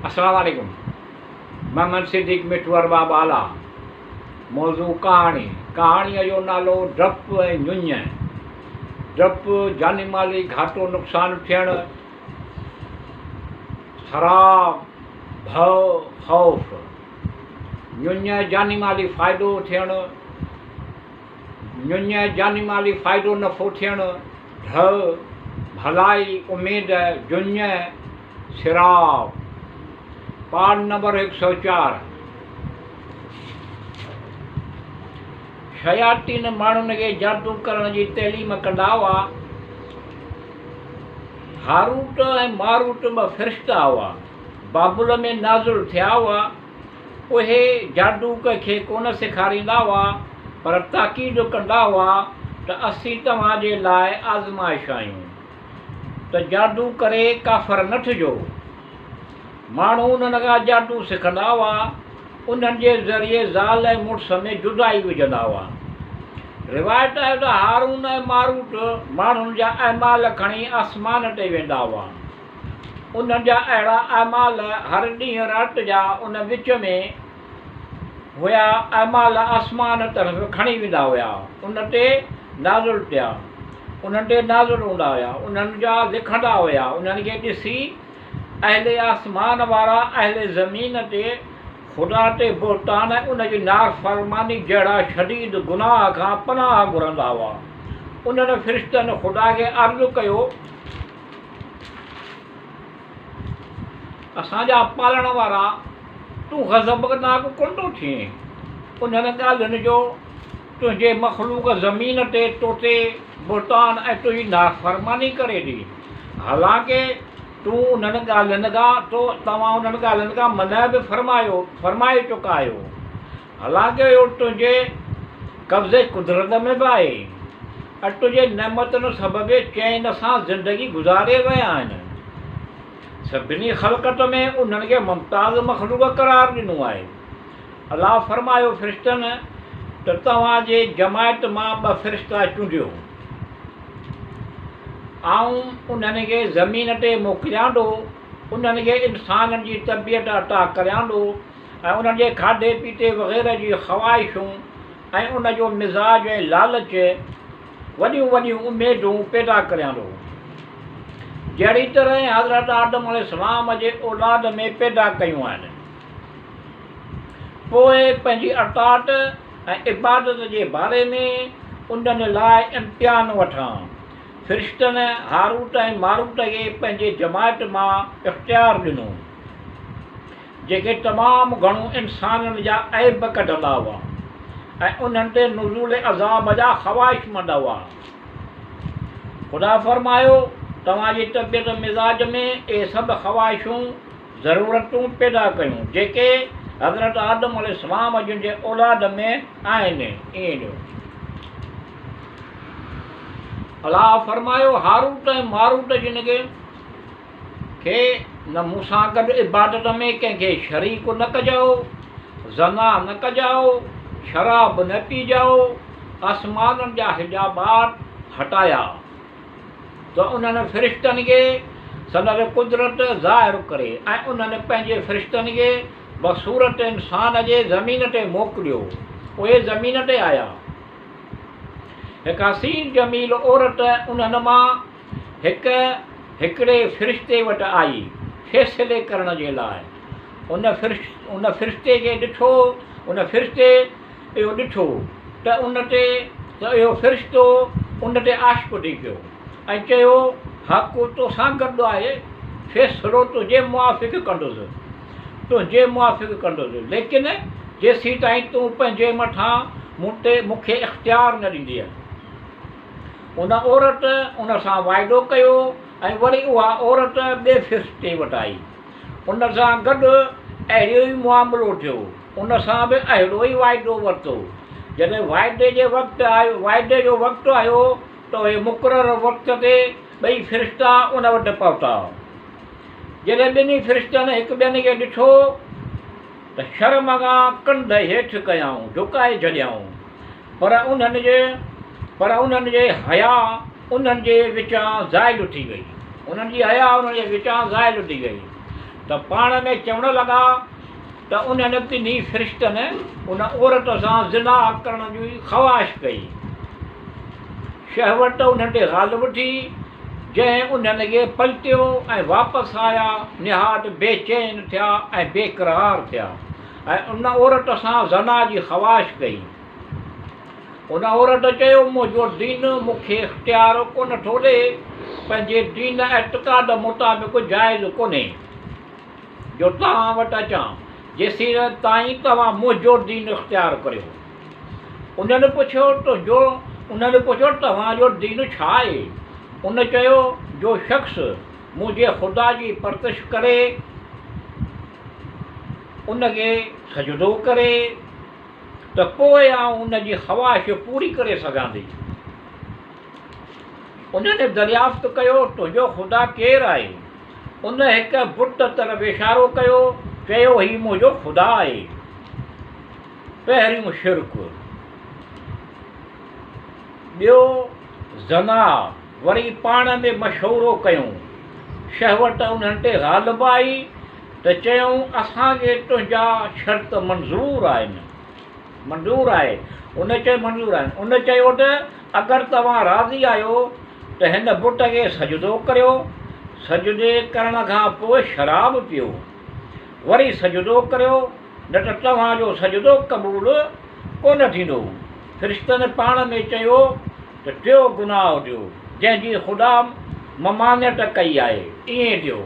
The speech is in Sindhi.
السلام عليڪم محمد صديق مٺو ارباب اعليٰ موضوع ڪهاڻي ڪهاڻيء جو نالو ڊپ ۽ ڃڃ ڊپ جاني مالي گهاٽو نقصان ٿيڻ سراب ڀؤ خوف ڃڃ جاني مالي فائدو ٿيڻ ڃڃ جاني مالي فائدو نفعو ٿيڻ ڍء ڀلائي اميد جڃ سراب پاڙ نمبر 104. شياطين ماڻهن کي جادو ڪرڻ جي تعليم ڪندا هئا. هاروت ۽ ماروت ٻه فرشتا هئا. بابل ۾ نازل ٿيا هئا. اهي جادو ڪنهن کي ڪونه سيکاريندا هئا، پر تاڪيد ڪندا هئا ته اسين توهان جي لاء آزمائش آهيون. ته جادو ڪري ڪافر نه ٿجو. ماڻهو انهن کان جادو سکندا هئا، انهن جي ذريعي زال ۽ مڙس ۾ جدائي وجهندا هئا. روايت آهي ته هارون ۽ ماروت ماڻهن جا اعمال کڻي آسمان تي ويندا هئا. انهن جا اهڙا اعمال هر ڏينهن رات جا ان وچ ۾ هيا اعمال آسمان طرف کڻي ويندا هيا ان تي نازل ٿيا انهن تي نازل هوندا هيا انهن جا لکندا هيا انهن کي ڏسي اهل آسمان وارا اهل زمين تي خدا تي بهتان ۽ ان جي نافرماني جهڙا شديد گناهه کان پناهه گهرندا هئا انهن فرشتن خدا کي عرض ڪيو اسان جا پالڻ وارا، تون غضبناڪ ڪونه ٿو ٿئين، انهن ڳالهين جو تنهنجي مخلوق زمين تي توتي بهتان ۽ تنهنجي نافرماني ڪري ٿي، حالانڪه تون انهن ڳالهين کان تو توهان انهن ڳالهين کان منع به فرمايو فرمائي چڪا آهيو. حالانڪه اهو تنهنجي قبضي قدرت ۾ به آهي ۽ تنهنجي نعمتن سبب چين سان زندگي گذاري رهيا آهن. سڀني خلقت ۾ انهن کي ممتاز مخلوق قرار ڏنو آهي. الله فرمايو فرشتن ته توهان جي جماعت مان ٻه فرشتا چونڊيو. آئون انهن کي زمين تي موڪليان ٿو، انهن کي انسانن جي طبيعت عطا ڪريان ٿو، ۽ انهن جي کاڌي پيتي وغيره جي خواهشون ۽ ان جو مزاج ۽ لالچ وڏيون وڏيون اميدون پيدا ڪريان ٿو. جهڙي طرح حضرت آدم عليه السلام جي اولاد ۾ پيدا ڪيون آهن. پوء پنهنجي اطاعت ۽ عبادت جي باري ۾ انهن لاء امتحان وٺان. فرشتن هاروت ۽ ماروت کي پنهنجي جماعت مان اختيار ڏنو. جيڪي تمام گهڻو انسانن جا عيب ڪڍندا هئا ۽ انهن تي نزول عذاب جا خواهشمند هئا. خدا فرمايو، توهان جي طبيعت مزاج ۾ اهي سڀ خواهشون، ضرورتون، پيدا ڪيون، جيڪي حضرت آدم عليه السلام جن جي اولاد ۾ آهن. ائين ڏيو. الله فرمايو، هاروت ۽ ماروت جن کي. کي نه مون سان گڏ عبادت ۾ ڪنهن کي شريڪ نه ڪجائو، زنا نه ڪجائو، شراب نه پيجائو، آسمانن جا حجابات هٽايا ته انهن فرشتن کي سندس قدرت ظاهر ڪري ۽ انهن پنهنجي فرشتن کي بصورت انسان جي زمين تي موڪليو، اهي زمين تي آيا. هڪ حسين جميل عورت انهن مان هڪ هڪڙي فرشتي وٽ آئي فيصلي ڪرڻ جي لاء. ان ان فرشتي کي ڏٺو، ان فرشتي اهو ڏٺو ته ان تي ته اهو فرشتو ان تي عاشق ٿي پيو ۽ چيو، حق توسان گڏ آهي، فيصلو تنهنجي موافق ڪندس، تنهنجي موافق ڪندس، ليڪن جيسيتائين تون پنهنجي مٿان مون تي مون کي اختيار نه ڏيندينء. ان عورت ان سان واعدو ڪيو ۽ وري اها عورت ٻئي فرشتي وٽ آئي. ان سان گڏ اهڙو ئي معاملو ٿيو. ان سان به اهڙو ئي واعدو ورتو. جڏهن واعدي جي وقت آيو واعدي جو وقت آيو ته اهي مقرر وقت تي ٻئي فرشتا ان وٽ پهتا. جڏهن ٻنهي فرشتن هڪ ٻين کي ڏٺو ته شرم کان ڪنڌ هيٺ ڪيائون، جهڪائي ڇڏيائون. پر انهن جي پر انهن جي حيا انهن جي وچان زائل ٿي وئي. انهن جي حيا انهن جي وچان زائل ٿي وئي. ته پاڻ ۾ چوڻ لڳا ته انهن ٻنهي فرشتن ان عورت سان زنا ڪرڻ جي خواهش ڪئي. شهوت انهن تي غالب ٿي، جنهن انهن کي پلٽيو ۽ واپس آيا، نهايت بي چين ٿيا ۽ بي قرار ٿيا ۽ ان عورت سان زنا جي خواهش ڪئي. ان عورت چيو، منهنجو دين مون کي اختيار ڪونه ٿو ڏئي، پنهنجي دين اعتقاد مطابق جائز ڪونهي جو توهان وٽ اچان، جيسين تائين توهان منهنجو دين اختيار ڪريو. انهن پڇيو، تنهنجو انهن پڇيو، توهان جو دين ڇا آهي؟ ان چيو، جو شخص منهنجي خدا جي پرتش ڪري، ان کي سجدو ڪري، ته پوء آئون ان جي خواهش پوري ڪري سگهان ٿي. انهن دريافت ڪيو، تنهنجو خدا ڪير آهي؟ ان هڪ بت طرف اشارو ڪيو، چيو، هي منهنجو خدا آهي. پهريون شرڪ، ٻيو زنا، وري پاڻ ۾ مشورو ڪيائون. شهوت انهن تي غالب آئي ته چيائون، اسان کي تنهنجا شرط منظور آهن. منظور آهي. ان چيو منظور آهن. ان چيو ته اگر توهان راضي آهيو ته هن بت کي سجدو ڪريو. سجدي ڪرڻ کان پوء شراب پيئو. وري سجدو ڪريو، نه ته توهان جو سجدو قبول ڪونه ٿيندو. فرشتن پاڻ ۾ چيو ته ٽيو گناهه ڏيو، جنهن جي خدا ممانعت ڪئي آهي، ائين ڏيو.